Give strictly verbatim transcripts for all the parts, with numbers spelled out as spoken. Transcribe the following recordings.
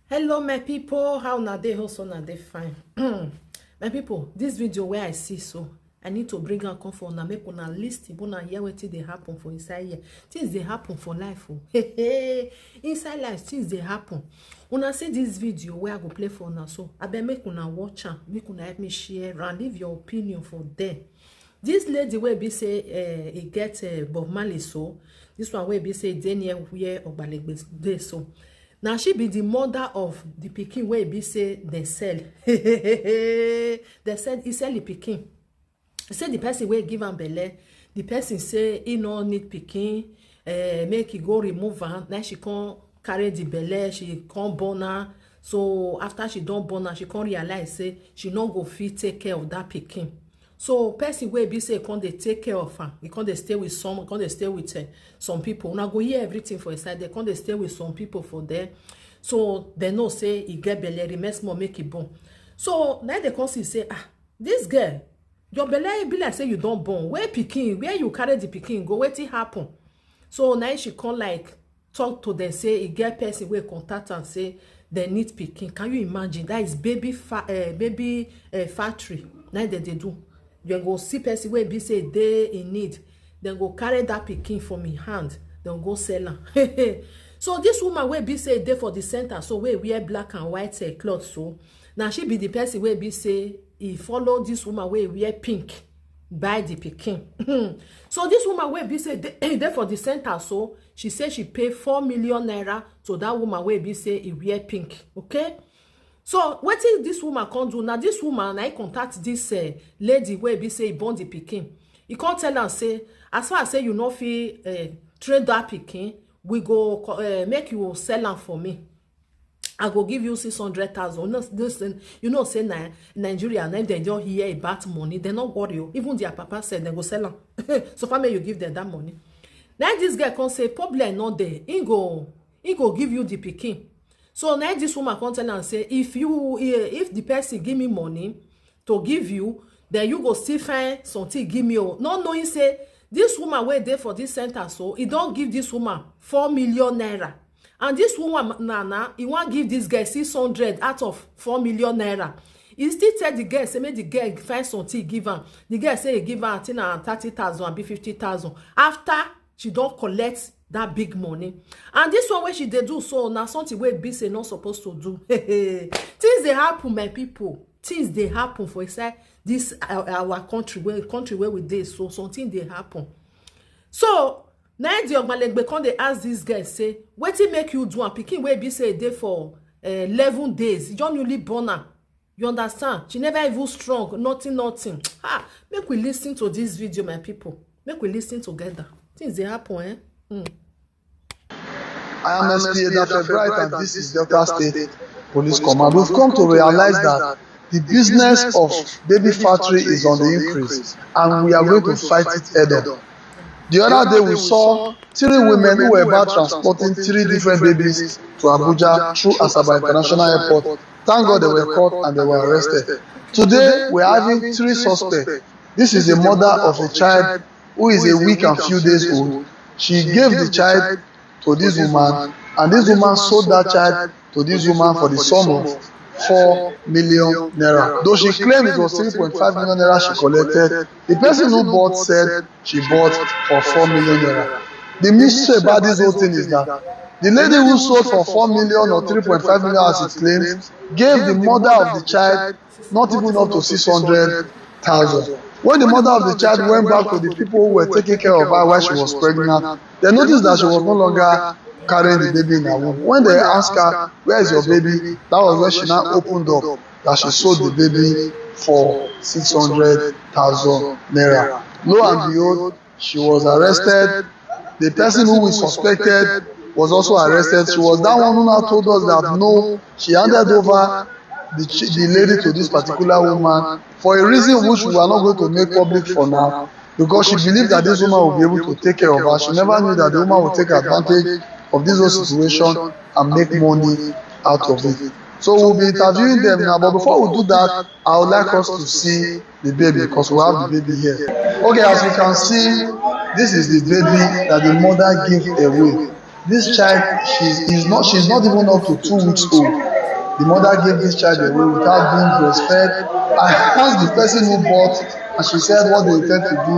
Hello, my people. How una dey? Hope una dey fine. My people, this video where I see so, I need to bring am come for una, make una listen, make una hear wetin dey happen for inside here. Things dey happen for life o. Inside life, things dey happen. Una see this video where I go play for una so, abeg make una watch am, make una help me share and leave your opinion for there. This lady wey be say uh, e get uh, Bob Marley so, this one wey be say e dey near where Ogbalegbe dey so. Now she be the mother of the pikin wey be say they sell. They sell, he sell the pikin. He say the person wey give am belle, the person say he no need pikin, uh, make he go remove am. Now she come carry the belle, she come born her. So after she don born her, she come realize say she no go fit take care of that pikin. So person wey be say come dey take care of am, he come dey stay with some, come dey stay with uh, some people. Una go hear everything for inside there. Come dey stay with some people for there. So they know say he get belle, remain small make he born. So now they come see say, ah, this girl, your belle be like say you don born. Where pikin? Where you carry the pikin go? Wetin happen? So now she come like talk to them say e get person wey contact am say they need pikin. Can you imagine? That is baby fa uh, baby uh, factory. Now that they do. You go see person wey be say they in need. Then go carry that pikin from him hand. Then go sell am. So this woman wey be say dey for the center, so wey wear black and white uh, cloth, so now she be the person wey be say he follow this woman wey wear pink buy the pikin. So this woman wey be say dey dey for the center, so she say she pay four million naira to that woman wey be say he wear pink. Okay, so wetin this woman come do? Now this woman na he contact this uh, lady wey be say he born the pikin. He come tell am say, as far as say you no fit uh, trade that pikin, we go uh, make you sell am for me. I go give you six hundred thousand. You know, this thing, you know, say na Nigeria, na if they don't hear about money, they not worry you. Even their papa said they go sell am. So far, may you give them that money. Now this girl come say problem not there. He go, he go give you the pikin. So now this woman come tell am say if you, eh, if the person give me money to give you, then you go still find something give me. Oh, not knowing say this woman wey dey for this center, so he don give this woman four million naira. And this woman na na he wan give this girl six hundred out of four million naira. He still tell the girl say make the girl find something give am. The girl say he give am, I think na thirty thousand abi fifty thousand. After she don collect that big money. And this one wey she dey do so na something wey be say not supposed to do. Things dey happen, my people. Things dey happen for inside this our, our country, where country where we dey, so something dey happen. So now the Ogbalegbe come dey ask this girl say, wetin make you do am? Pikin wey be say e dey for uh, eleven days, you just newly born am. You understand? She never even strong, nothing, nothing. Ah, make we listen to this video, my people. Make we listen together. Things dey happen, eh? Mm. I am S P A Dapper Bright, and this is Delta State Police Command. We've come to realize that the business of baby factory is on the increase, and we are going to fight it head on. The other day, we saw three women who were about transporting three different babies to Abuja through Asaba International Airport. Thank God they were caught and they were arrested. Today, we're having three suspects. This is the mother of a child who is a week and few days old. She gave the child to this woman, and this woman sold that child to this woman for the sum of four million naira. Though she claimed it was three point five million naira she collected, the person who bought said she bought for four million naira. The mystery about this whole thing is that the lady who sold for four million or three point five million, as she claims, gave the mother of the child not even up to six hundred thousand. When the mother of the child went back to the people who were taking care of her while she was pregnant, they noticed that she was no longer carrying the baby in her womb. When they asked her, "Where is your baby?" That was when she now opened up that she sold the baby for six hundred thousand naira. Lo and behold, she was arrested. The person who we suspected was also arrested. She was that one who now told us that no, she handed over the, the lady to this particular woman for a reason which we are not going to make public for now, because she believed that this woman will be able to take care of her. She never knew that the woman would take advantage of this whole situation and make money out of it. So we'll be interviewing them now, but before we do that, I would like us to see the baby, because we have the baby here. Okay, as you can see, this is the baby that the mother gave away. This child, she's is not she's not even up to two weeks old. The mother gave this child away without being breastfed. I asked the person who bought, and she said what they intend to do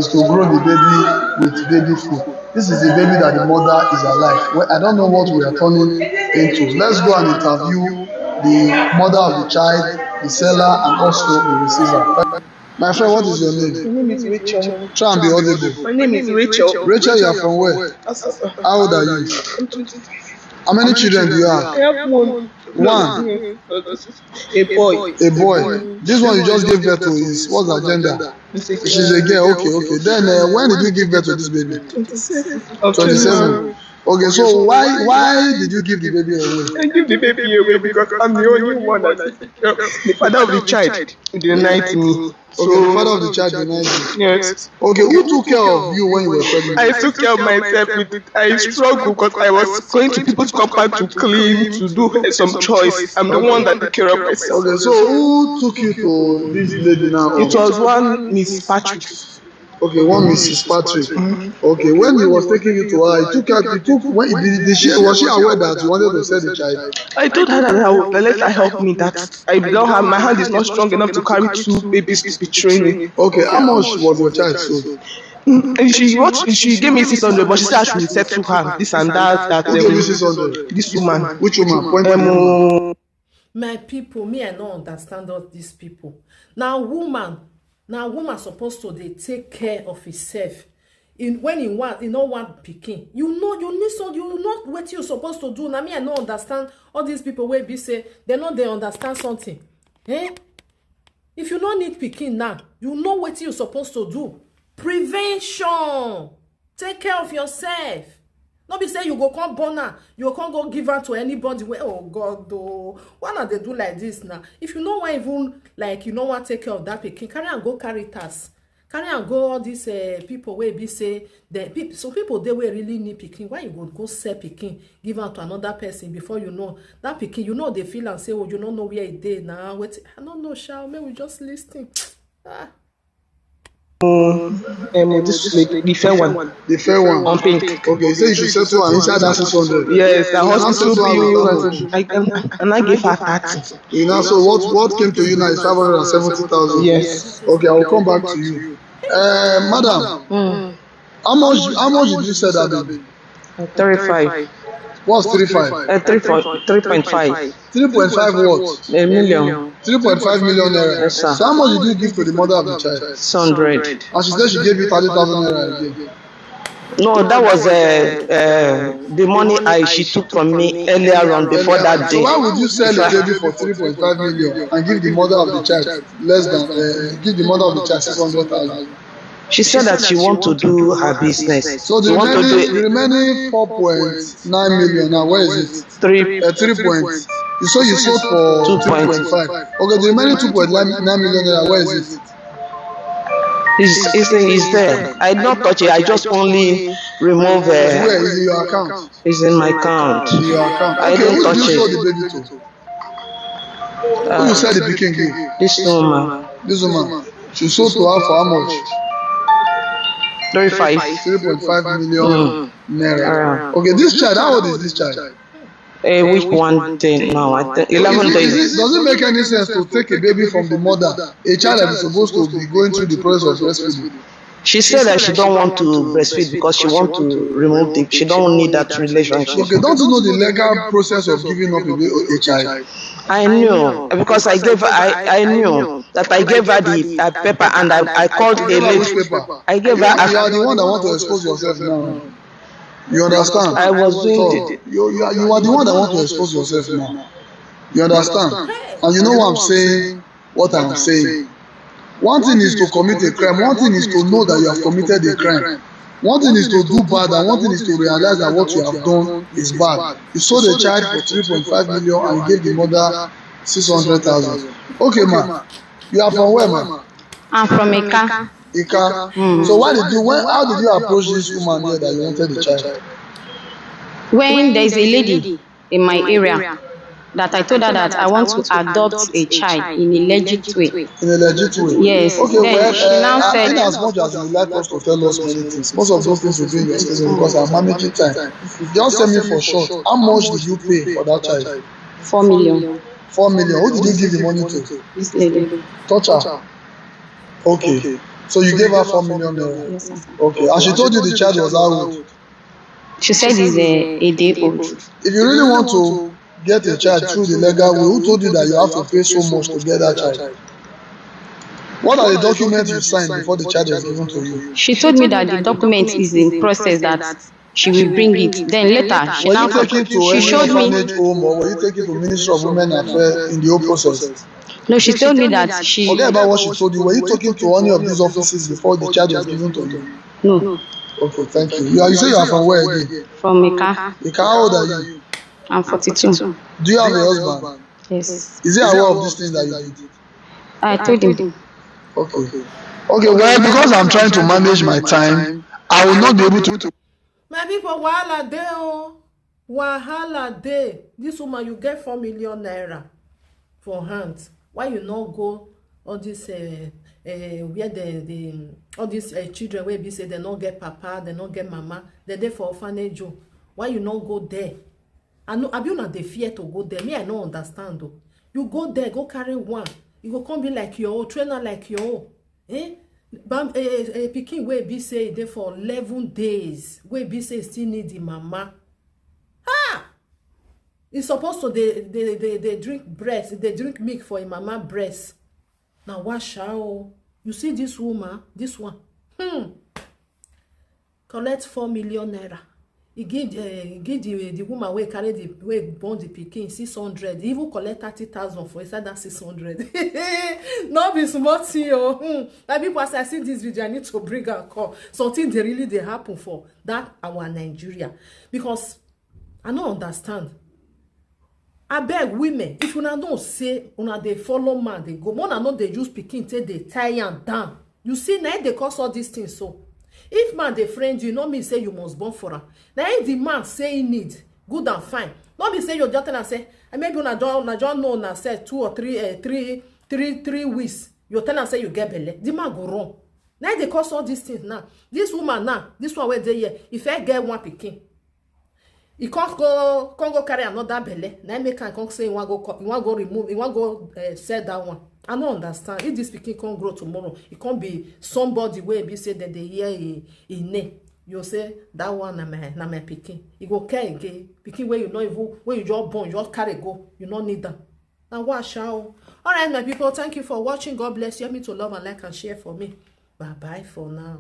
is to grow the baby with baby food. This is the baby that the mother is alive. Well, I don't know what we are turning into. Let's go and interview the mother of the child, the seller, and also the receiver. My friend, what is your name? My name is Rachel. Try and be audible. My name is Rachel. Rachel, you are from where? Asasa. How old are you? I'm twenty-three. How many children do you have? I have one. One. A boy. A boy. This one you just gave birth to is, what's her gender? She's a girl. Okay, okay. Then uh, when did you give birth to this baby? Twenty-seven. Twenty-seven. Okay, so why why did you give the baby away? I give the baby away because I'm the only one that take care of. The father of the child denied me. Okay, the father of the child denied you. Yes. Okay, who took care of you when you were pregnant? I took care of myself. With, I struggled because I was going to people's compound to clean, to do some chores. I'm the one that took care of myself. Okay, so who took you to this lady now? It was one Miss Patrick. Okay, one Missus Patrick. Okay, when he was taking you to her, he took her, he took, when he did, did she, was she aware that you wanted to sell the child? I told her that I would let her help me, that I don't have, my hand is not strong enough to carry two babies to be training. Okay, how much was your child sold? Mm, and she, what, she gave me six hundred, but she said I should settle her, this and that, that. Who gave you um, six hundred? This woman. Which woman? Point to me. Emo. My people, me, I no understand all these people. Now, woman, now woman supposed to dey take care of herself. In when he want, he no want pikin. You know, you need some, you know what you supposed to do. Now, me, I no understand all these people wey be say they no dey understand something. Eh? If you no need pikin now, you know what you supposed to do. Prevention. Take care of yourself. No be say you go come born am, you go come go give am to anybody wey, oh God o, why una dey do like this now? If you no wan even, like, you no wan take care of that pikin, carry am go Caritas, carry am go all these uh, people wey be say dem peop- some people dey wey really need pikin. Why you go go sell pikin give am to another person? Before you know that pikin, you no dey feel am say, oh, you no know where e dey na. Wetin, I no know sha, make we just listen. Ah. Um, this lady, the fair one. The fair one. On pink. Okay, you say you should settle her inside that six hundred. Yes, the hospital bill. I, I, and I gave her thirty. You know, so what what came to you now is five hundred and seventy thousand. Yes. Okay, I will come back to you. Uh, madam, how much how much did you sell that baby? Three five. What's three five? Uh, three point, three point five. Three point five what? A million. Three point five million naira. Yes, sir. So how much did you give to the mother of the child? Six hundred. And she said she gave you thirty thousand naira again. No, that was uh, uh, the money I she took from me earlier on before that day. So why would you sell a baby for three point five million and give the mother of the child less than uh, give the mother of the child six hundred thousand? She said that she want to do her business. So the she want to remaining, do the remaining four point nine million now, where is it? Three. Uh, three point. You saw you sold for two point five. Okay, the remaining two point nine million naira, where is it? It's, it's, it's there. I did not touch it. I just only remove. Uh, where is it? Your account? It's in my account. In your account. Okay, I didn't touch it. Who did you sold the baby to? Who you sell the pikin give? This woman. This woman. She sold to her for how much? Three five. Three point five million mm. naira. Uh, okay, this child, how old is this child? A week, one day now, I think eleven days. Does it make any sense to take a baby from the mother, a child that is supposed to be going through the process of breastfeeding? She said that she don't want to breastfeed because she want to remove the, she don't need that relationship. Okay, don't you know the legal process of giving up a, a child? I knew because I gave I, I knew that I gave her the uh, paper and I, I called a lady. I gave her. You are the one that want to expose yourself now. You understand? I was doing so, it. You, you, are, you are the one that want to expose yourself now. You understand? And you know what I'm saying? What I'm saying. One thing is to commit a crime. One thing is to know that you have committed a crime. One thing is to do bad, and one thing is to realize that what you have done is bad. You sold a child for three point five million and gave the mother six hundred thousand. Okay, ma. You are from where, ma? I'm from Ika. Ika. Mm. So why did you? When, how did you approach this woman here that you wanted the child? When there is a lady in my area that I told her that I want to adopt a child in a legit way. In a legit way. Yes. Okay, then well, she uh, now uh, said, in as much as you like us to tell us many things, most of those things will be in your statement because I'm managing time. Just tell me for short, how much did you pay for that child? Four million. Four million. Who did you give the money to? This lady. Touch her. Okay. So you gave her four million naira. Yes, sir. Okay. And she told you the child was how old? She said he's a, a day old. If you really want to get a child through the legal way, who told you that you have to pay so much to get that child? What are the documents you signed before the child was given to you? She told me that the document is in process, that she will bring it. Then later, she Were now you taken to she any showed me. Orphanage home, or were you taken to Ministry of Women Affairs in the whole process? No, she told me that she. Forget about what she told you. Were you taken to any of these offices before the child was given to you? No, Okay, thank you. You, are- you say you are from where again? From Ika. Ika, how old are you? I'm forty-two. Do you have a husband? Yes, Is he aware of these things that you did? I told him. Okay. Okay, well, because I'm trying to manage my time, I will not be able to. My people, wahala dey o. Wahala dey. This woman, you get four million naira for hand. Why you no go all this uh, uh, where the, the all these uh, children wey be say they no get papa, they no get mama, they dey for orphanage home. Why you no go there? I know, abi una dey fear to go there. Me, I no understand o. You go there, go carry one. You go come be like your own, train her like your own. Eh? Bam, eh, eh, eh, pikin wey be say e dey for eleven days, wey be say e still need the mama. Ha! E suppose to dey dey dey dey drink breast, dey drink milk for im mama breast. Na washa o. You see this woman, this one. Hmm. Collect four million naira. E give uh, give the the woman wey carry the wey born the pikin six hundred. E even collect thirty thousand for inside that six hundred. No be small thing o. Hmm. My people, as I see this video, I need to bring am come. Something dey really dey happen for that our Nigeria, because I no understand. Abeg, women, if una know say una dey follow man dey go, una no dey use pikin take dey tie am down. You see, na im dey cause all these things so. If man dey friend you, no mean say you must born for am. Na if the man say he need, good and fine. No be say you just tell am say, eh, maybe una don una just know una sef two or three, eh, three, three, three weeks. You tell am say you get belle, the man go run. Na im dey cause all these things now. This woman now, this one wey dey here, e first get one pikin. E come go come go carry another belle. Na im make am come say e wan go co- e wan go remove, e wan go uh, sell that one. I no understand. If this pikin come grow tomorrow, e come be somebody wey be say dem dey hear e e name. You say that one na my na my pikin. E go care again. Pikin wey you no even wey you just born, you just carry go. You no need am. Na washa o. All right, my people, thank you for watching. God bless you. Help me to love and like and share for me. Bye bye for now.